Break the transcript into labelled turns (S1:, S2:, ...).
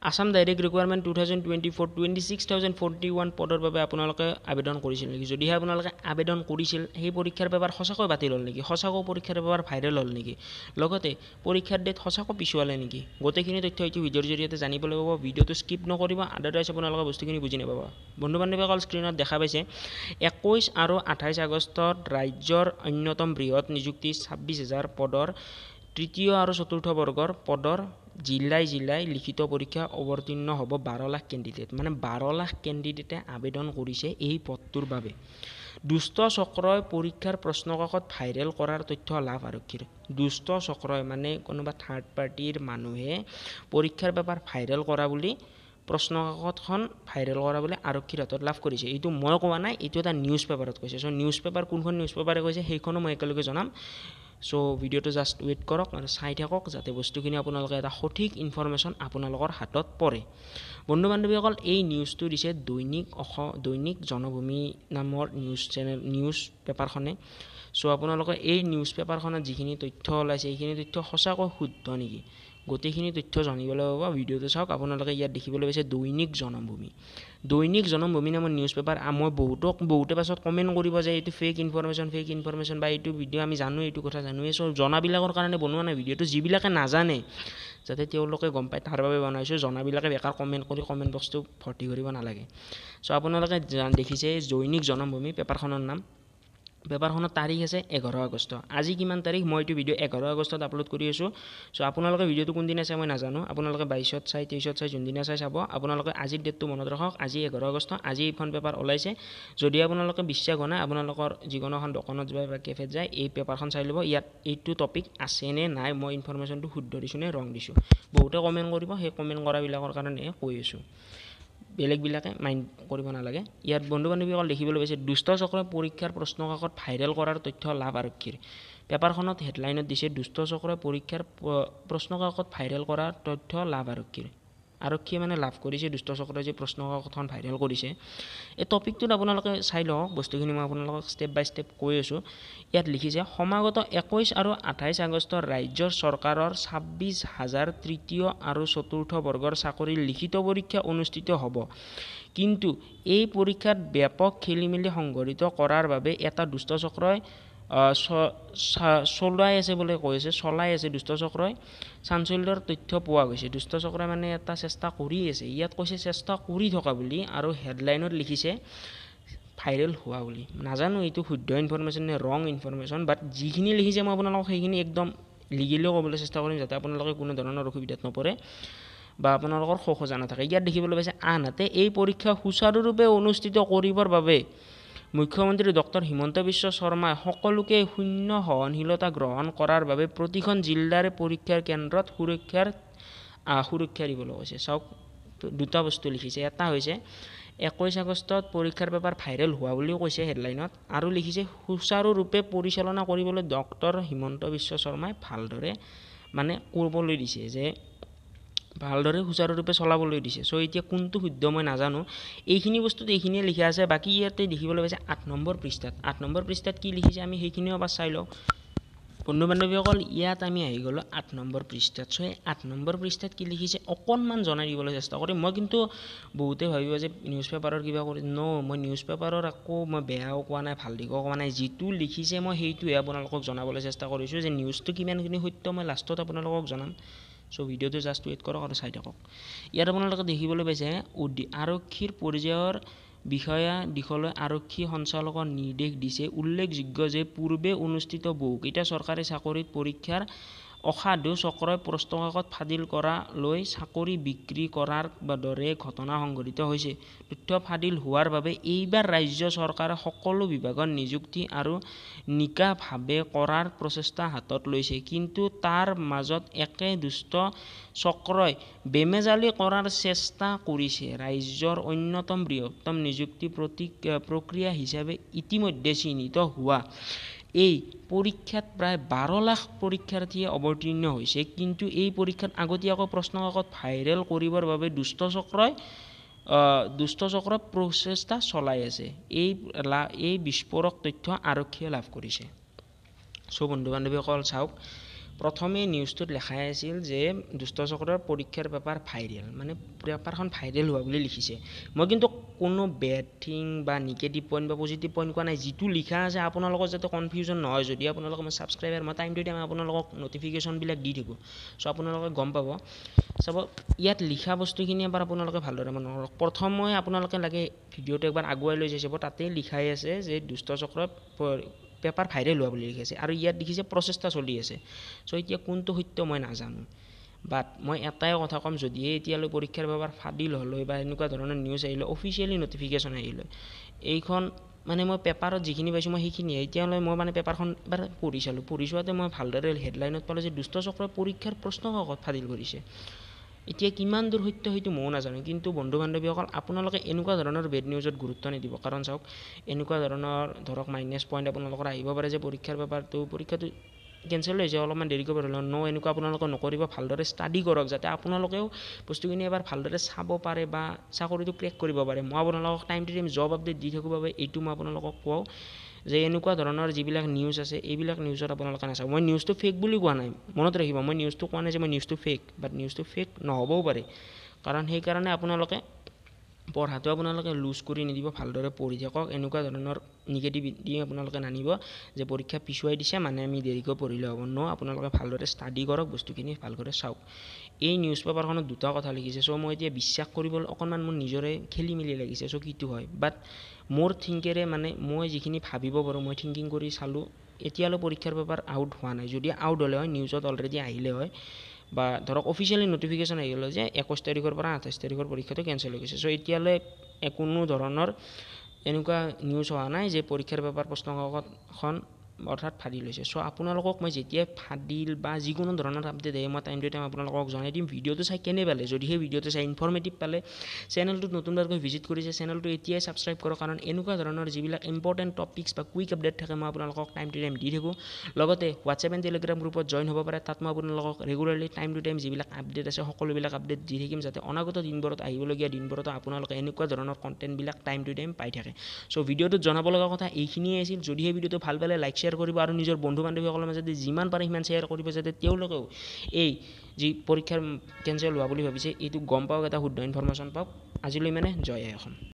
S1: Assam Direct Recruitment 2024, 26,041 পদৰ বাবে আপোনালোকে আবেদন কৰিছিল নেকি? যদিহে আপোনালোকে আবেদন কৰিছিল, সেই পৰীক্ষাৰ পেপাৰ সঁচাকৈ বাতিল হ'ল নেকি? সঁচাকৈ পৰীক্ষাৰ পেপাৰ ভাইৰেল হ'ল নেকি? লগতে পৰীক্ষাৰ ডেট সঁচাকৈ পিছুৱালে নেকি? গোটেইখিনি তথ্য এইটো ভিডিঅ'ৰ জৰিয়তে জানিবলৈ পাব। ভিডিঅ'টো স্কিপ নকৰিব, আদাৰৱাইজ আপোনালোকে বস্তুখিনি বুজি নাপাব। বন্ধু বান্ধৱীসকল, স্ক্ৰীণত দেখা পাইছে, 21 আৰু 28 আগষ্টত ৰাজ্যৰ অন্যতম বৃহৎ নিযুক্তি 26,000 পদৰ তৃতীয় আৰু চতুৰ্থ বৰ্গৰ পদৰ জিলাই জিলাই লিখিত পৰীক্ষা অৱতীৰ্ণ হ'ব 12 লাখ কেণ্ডিডেট। মানে 12 লাখ কেণ্ডিডেটে আবেদন কৰিছে এই পদটোৰ বাবে। দুষ্ট চক্ৰই পৰীক্ষাৰ প্ৰশ্নকাকত ভাইৰেল কৰাৰ তথ্য লাভ আৰক্ষীৰ। দুষ্ট চক্ৰই মানে কোনোবা থাৰ্ড পাৰ্টিৰ মানুহে পৰীক্ষাৰ পেপাৰ ভাইৰেল কৰা বুলি, প্ৰশ্নকাকতখন ভাইৰেল কৰা বুলি আৰক্ষীৰ হাতত লাভ কৰিছে। এইটো মই কোৱা নাই, এইটো এটা নিউজ পেপাৰত কৈছে। চ' নিউজ পেপাৰ কোনখন নিউজ পেপাৰে কৈছে, সেইখনো মই একেলগে জনাম। চ' ভিডিঅ'টো জাষ্ট ৱেইট কৰক আৰু চাই থাকক, যাতে বস্তুখিনি আপোনালোকে এটা সঠিক ইনফৰমেশ্যন আপোনালোকৰ হাতত পৰে। বন্ধু বান্ধৱীসকল, এই নিউজটো দিছে দৈনিক অসম, দৈনিক জনভূমি নামৰ নিউজ চেনেল, নিউজ পেপাৰখনে। চ' আপোনালোকে এই নিউজ পেপাৰখনত যিখিনি তথ্য ওলাইছে, সেইখিনি তথ্য সঁচাকৈ শুদ্ধ নেকি, গোটেইখিনি তথ্য জানিবলৈ পাব। ভিডিঅ'টো চাওক। আপোনালোকে ইয়াত দেখিবলৈ পাইছে দৈনিক জনমভূমি, দৈনিক জনমভূমি নামৰ নিউজ পেপাৰ। মই বহুতক বহুতে পাছত কমেণ্ট কৰিব যে এইটো ফেক ইনফৰমেশ্যন, ফেক ইনফৰমেশ্যন বা এইটো ভিডিঅ' আমি জানো, এইটো কথা জানোৱেই। চ' জনাবিলাকৰ কাৰণে বনোৱা নাই ভিডিঅ'টো, যিবিলাকে নাজানে যাতে তেওঁলোকে গম পায় তাৰ বাবে বনাইছোঁ। জনাবিলাকে বেকাৰ কমেণ্ট কৰি কমেণ্ট বক্সটো ভৰ্তি কৰিব নালাগে। চ' আপোনালোকে দেখিছে দৈনিক জনমভূমি পেপাৰখনৰ নাম। পেপাৰখনৰ তাৰিখ আছে 11 আগষ্ট। আজি কিমান তাৰিখ? মই এইটো ভিডিঅ' 11 আগষ্টত আপলোড কৰি আছোঁ। চ' আপোনালোকে ভিডিঅ'টো কোনদিনা চাই মই নাজানো, আপোনালোকে 22ত চাই, 23ত চাই, যোনদিনা চাই চাব। আপোনালোকে আজিৰ ডেটটো মনত ৰাখক, আজি 11 আগষ্ট, আজি এইখন পেপাৰ ওলাইছে। যদি আপোনালোকে বিশ্বাস হোৱা নাই, আপোনালোকৰ যিকোনো এখন দোকানত যায় বা কেফেত যায়, এই পেপাৰখন চাই ল'ব, ইয়াত এইটো টপিক আছে নে নাই, মই ইনফৰমেশ্যনটো শুদ্ধ দিছোঁ নে ৰং দিছোঁ। বহুতে কমেণ্ট কৰিব, সেই কমেণ্ট কৰাবিলাকৰ কাৰণে কৈ আছোঁ, বেলেগবিলাকে মাইণ্ড কৰিব নালাগে। ইয়াত বন্ধু বান্ধৱীসকল দেখিবলৈ পাইছে, দুষ্ট চক্ৰই পৰীক্ষাৰ প্ৰশ্নকাকত ভাইৰেল কৰাৰ তথ্য লাভ আৰক্ষীৰ। পেপাৰখনত হেডলাইনত দিছে দুষ্ট চক্ৰই পৰীক্ষাৰ প্ৰশ্নকাকত ভাইৰেল কৰাৰ তথ্য লাভ আৰক্ষীৰ। আৰক্ষীয়ে মানে লাভ কৰিছে দুষ্ট চক্ৰই যে প্ৰশ্নকাকতখন ভাইৰেল কৰিছে। এই টপিকটোত আপোনালোকে চাই লওক বস্তুখিনি, মই আপোনালোকক ষ্টেপ বাই ষ্টেপ কৈ আছোঁ। ইয়াত লিখিছে, সমাগত 21 আৰু 28 আগষ্টত ৰাজ্যৰ চৰকাৰৰ 26,000 তৃতীয় আৰু চতুৰ্থ বৰ্গৰ চাকৰিৰ লিখিত পৰীক্ষা অনুষ্ঠিত হ'ব। কিন্তু এই পৰীক্ষাত ব্যাপক খেলি মেলি সংঘটিত কৰাৰ বাবে এটা দুষ্ট চক্ৰই চলাই আছে বুলি কৈ আছে, চলাই আছে দুষ্ট চক্ৰই। চাঞ্চল্যৰ তথ্য পোৱা গৈছে। দুষ্ট চক্ৰই মানে এটা চেষ্টা কৰি আছে। ইয়াত কৈছে চেষ্টা কৰি থকা বুলি আৰু হেডলাইনত লিখিছে ভাইৰেল হোৱা বুলি। নাজানো এইটো শুদ্ধ ইনফৰমেশ্যন নে ৰং ইনফৰমেশ্যন, বাট যিখিনি লিখিছে মই আপোনালোকক সেইখিনি একদম লিগেলিও ক'বলৈ চেষ্টা কৰিম, যাতে আপোনালোকে কোনো ধৰণৰ অসুবিধাত নপৰে বা আপোনালোকৰ খোজা নাথাকে। ইয়াত দেখিবলৈ পাইছে, আনহাতে এই পৰীক্ষা সুচাৰুৰূপে অনুষ্ঠিত কৰিবৰ বাবে মুখ্যমন্ত্ৰী ডক্টৰ হিমন্ত বিশ্ব শৰ্মাই সকলোকে শূন্য সহনশীলতা গ্ৰহণ কৰাৰ বাবে প্ৰতিখন জিলাৰে পৰীক্ষাৰ কেন্দ্ৰত সুৰক্ষা দিবলৈ কৈছে। চাওক, দুটা বস্তু লিখিছে। এটা হৈছে 21 আগষ্টত পৰীক্ষাৰ পেপাৰ ভাইৰেল হোৱা বুলিও কৈছে হেডলাইনত, আৰু লিখিছে সুচাৰুৰূপে পৰিচালনা কৰিবলৈ ডক্টৰ হিমন্ত বিশ্ব শৰ্মাই ভালদৰে মানে কৰিবলৈ দিছে, যে ভালদৰে সুচাৰুৰূপে চলাবলৈ দিছে। চ' এতিয়া কোনটো শুদ্ধ মই নাজানো। এইখিনি বস্তুত এইখিনিয়ে লিখা আছে। বাকী ইয়াতে দেখিবলৈ পাইছে 8 নম্বৰ পৃষ্ঠাত, 8 নম্বৰ পৃষ্ঠাত কি লিখিছে আমি সেইখিনিও এবাৰ চাই লওঁ। বন্ধু বান্ধৱীসকল, ইয়াত আমি আহি গ'লোঁ 8 নম্বৰ পৃষ্ঠাত। চ' এই 8 নম্বৰ পৃষ্ঠাত কি লিখিছে অকণমান জনাই দিবলৈ চেষ্টা কৰিম মই। কিন্তু বহুতে ভাবিব যে নিউজ পেপাৰৰ কিবা কৰি ন, মই নিউজ পেপাৰৰ একো মই বেয়াও কোৱা নাই, ভাল দিশো কোৱা নাই। যিটো লিখিছে মই সেইটোহে আপোনালোকক জনাবলৈ চেষ্টা কৰিছোঁ, যে নিউজটো কিমানখিনি সত্য মই লাষ্টত আপোনালোকক জনাম। চ' ভিডিঅ'টো জাষ্ট ৱেইট কৰক আৰু চাই থাকক। ইয়াত আপোনালোকে দেখিবলৈ পাইছে, আৰক্ষীৰ পৰ্যায়ৰ বিষয়া দিশলৈ আৰক্ষী সঞ্চালকৰ নিৰ্দেশ দিছে। উল্লেখযোগ্য যে পূৰ্বে অনুষ্ঠিত বহুকেইটা চৰকাৰী চাকৰিত পৰীক্ষাৰ অসাধু চক্ৰই প্ৰশ্নকাকত ফাদিল কৰা লৈ চাকৰি বিক্ৰী কৰাৰ দৰে ঘটনা সংঘটিত হৈছে। তথ্য ফাদিল হোৱাৰ বাবে এইবাৰ ৰাজ্য চৰকাৰে সকলো বিভাগৰ নিযুক্তি আৰু নিকাভাৱে কৰাৰ প্ৰচেষ্টা হাতত লৈছে। কিন্তু তাৰ মাজত একে দুষ্ট চক্ৰই বেমেজালি কৰাৰ চেষ্টা কৰিছে। ৰাজ্যৰ অন্যতম বৃহত্তম নিযুক্তি প্ৰক্ৰিয়া হিচাপে ইতিমধ্যে চিহ্নিত হোৱা এই পৰীক্ষাত প্ৰায় 12 লাখ পৰীক্ষাৰ্থীয়ে অৱতীৰ্ণ হৈছে। কিন্তু এই পৰীক্ষাত আগতীয়াকৈ প্ৰশ্নকাকত ভাইৰেল কৰিবৰ বাবে দুষ্ট চক্ৰই প্ৰচেষ্টা চলাই আছে। এই বিস্ফোৰক তথ্য আৰক্ষীয়ে লাভ কৰিছে। চ' বন্ধু বান্ধৱীসকল চাওক, প্ৰথমে নিউজটোত লেখাই আছিল যে দুষ্ট চক্ৰৰ পৰীক্ষাৰ পেপাৰ ভাইৰেল, মানে পেপাৰখন ভাইৰেল হোৱা বুলি লিখিছে। মই কিন্তু কোনো বেড থিং বা নিগেটিভ পইণ্ট বা পজিটিভ পইণ্ট কোৱা নাই, যিটো লিখা আছে আপোনালোকৰ যাতে কনফিউজন নহয়। যদি আপোনালোকে মোৰ ছাবস্ক্ৰাইবাৰ, মই টাইম টু টাইম আপোনালোকক নটিফিকেশ্যনবিলাক দি থাকোঁ, চ' আপোনালোকে গম পাব। চাব, ইয়াত লিখা বস্তুখিনি এবাৰ আপোনালোকে ভালদৰে মন কৰক। প্ৰথমে আপোনালোকে লাগে ভিডিঅ'টো একবাৰ আগুৱাই লৈ যাই চাব, তাতেই লিখাই আছে যে দুষ্ট চক্ৰৰ পেপাৰ ভাইৰেল হোৱা বুলি লিখিছে আৰু ইয়াত দেখিছে প্ৰচেষ্টা চলি আছে। চ' এতিয়া কোনটো সত্য মই নাজানো, বাট মই এটাই কথা ক'ম, যদিহে এতিয়ালৈ পৰীক্ষাৰ পেপাৰ ফাদিল হ'লে বা এনেকুৱা ধৰণৰ নিউজ আহিলে, অফিচিয়েলি নটিফিকেশ্যন আহিলে, এইখন মানে মই পেপাৰত যিখিনি পাইছোঁ মই সেইখিনিয়ে। এতিয়ালৈ মই মানে পেপাৰখন এবাৰ পঢ়ি চালোঁ, পঢ়ি চোৱাতে মই ভালদৰে হেডলাইনত পালোঁ যে দুষ্ট চক্ৰই পৰীক্ষাৰ প্ৰশ্ন কাকত ফাদিল কৰিছে। এতিয়া কিমান দূৰ সত্য সেইটো ময়ো নাজানো, কিন্তু বন্ধু বান্ধৱীসকল আপোনালোকে এনেকুৱা ধৰণৰ বেড নিউজত গুৰুত্ব নিদিব। কাৰণ চাওক, এনেকুৱা ধৰণৰ ধৰক মাইনাছ পইণ্ট আপোনালোকৰ আহিব পাৰে যে পৰীক্ষাৰ পেপাৰটো পৰীক্ষাটো কেঞ্চেল হৈছে, অলপমান দেৰিকৈ পঢ়িলে ন, এনেকুৱা আপোনালোকে নকৰিব। ভালদৰে ষ্টাডি কৰক যাতে আপোনালোকেও বস্তুখিনি এবাৰ ভালদৰে চাব পাৰে বা চাকৰিটো ক্ৰেক কৰিব পাৰে। মই আপোনালোকক time to time job update দি থাকোঁ বাবে এইটো মই আপোনালোকক কওঁ যে এনেকুৱা ধৰণৰ যিবিলাক নিউজ আছে এইবিলাক নিউজত আপোনালোকে নাচাব। মই নিউজটো ফেক বুলি কোৱা নাই, মনত ৰাখিব, মই নিউজটো কোৱা নাই যে মই নিউজটো ফেক, বাট নিউজটো ফেক নহ'বও পাৰে। কাৰণ সেইকাৰণে আপোনালোকে পঢ়াটো আপোনালোকে লুজ কৰি নিদিব, ভালদৰে পঢ়ি থাকক। এনেকুৱা ধৰণৰ নিগেটিভিটি আপোনালোকে নানিব যে পৰীক্ষা পিছুৱাই দিছে মানে আমি দেৰিকৈ পঢ়িলে হ'ব। ন, আপোনালোকে ভালদৰে ষ্টাডি কৰক, বস্তুখিনি ভালদৰে চাওক। এই নিউজ পেপাৰখনত দুটা কথা লিখিছে, চ' মই এতিয়া বিশ্বাস কৰিবলৈ অকণমান মোৰ নিজৰে খেলি মেলি লাগিছে, চ' কিটো হয়। বাট মোৰ থিংকেৰে মানে মই যিখিনি ভাবিব পাৰোঁ, মই থিংকিং কৰি চালোঁ, এতিয়ালৈ পৰীক্ষাৰ পেপাৰ আউট হোৱা নাই। যদি আউট হ'লে হয় নিউজত অলৰেডি আহিলে হয়, বা ধৰক অফিচিয়েলি নটিফিকেশ্যন আহি গ'ল যে 21 তাৰিখৰ পৰা 28 তাৰিখৰ পৰীক্ষাটো কেঞ্চেল হৈ গৈছে। চ' এতিয়ালৈ কোনো ধৰণৰ এনেকুৱা নিউজ হোৱা নাই যে পৰীক্ষাৰ পেপাৰ প্ৰশ্ন কাকতখন অৰ্থাৎ ফাদিল হৈছে। চ' আপোনালোকক মই যেতিয়াই ফাদিল বা যিকোনো ধৰণৰ আপডেট আহে মই টাইম টু টাইম আপোনালোকক জনাই দিম। ভিডিঅ'টো চাই কেনে পালে, যদি সেই ভিডিঅ'টো চাই ইনফৰ্মেটিভ পালে, চেনেলটোত নতুনকৈ ভিজিট কৰিছে চেনেলটো এতিয়াই ছাবস্ক্ৰাইব কৰক, কাৰণ এনেকুৱা ধৰণৰ যিবিলাক ইম্পৰ্টেণ্ট টপিক্স বা কুইক আপডেট থাকে মই আপোনালোকক টাইম টু টাইম দি থাকোঁ। লগতে হোৱাটছএপ এণ্ড টেলিগ্ৰাম গ্ৰুপত জইন হ'ব পাৰে, তাত মই আপোনালোকক ৰেগুলাৰলি টাইম টু টাইম যিবিলাক আপডেট আছে সকলোবিলাক আপডেট দি থাকিম, যাতে অনাগত দিনবোৰত আহিবলগীয়া দিনবোৰতো আপোনালোকে এনেকুৱা ধৰণৰ কণ্টেণ্টবিলাক টাইম টু টাইম পাই থাকে। চ' ভিডিঅ'টোত জনাব লগা কথা এইখিনিয়ে আছিল। যদি সেই ভিডিঅ'টো ভাল পালে লাইক শ্বেয়াৰ কৰিব আৰু নিজৰ বন্ধু বান্ধৱীসকলৰ মাজত যিমান পাৰে সিমান শ্বেয়াৰ কৰিব, যাতে তেওঁলোকেও এই যি পৰীক্ষাৰ কেঞ্চেল হোৱা বুলি ভাবিছে এইটো গম পাওক, এটা শুদ্ধ ইনফৰমেশ্যন পাওক। আজিলৈ মানে জয় আই অসম।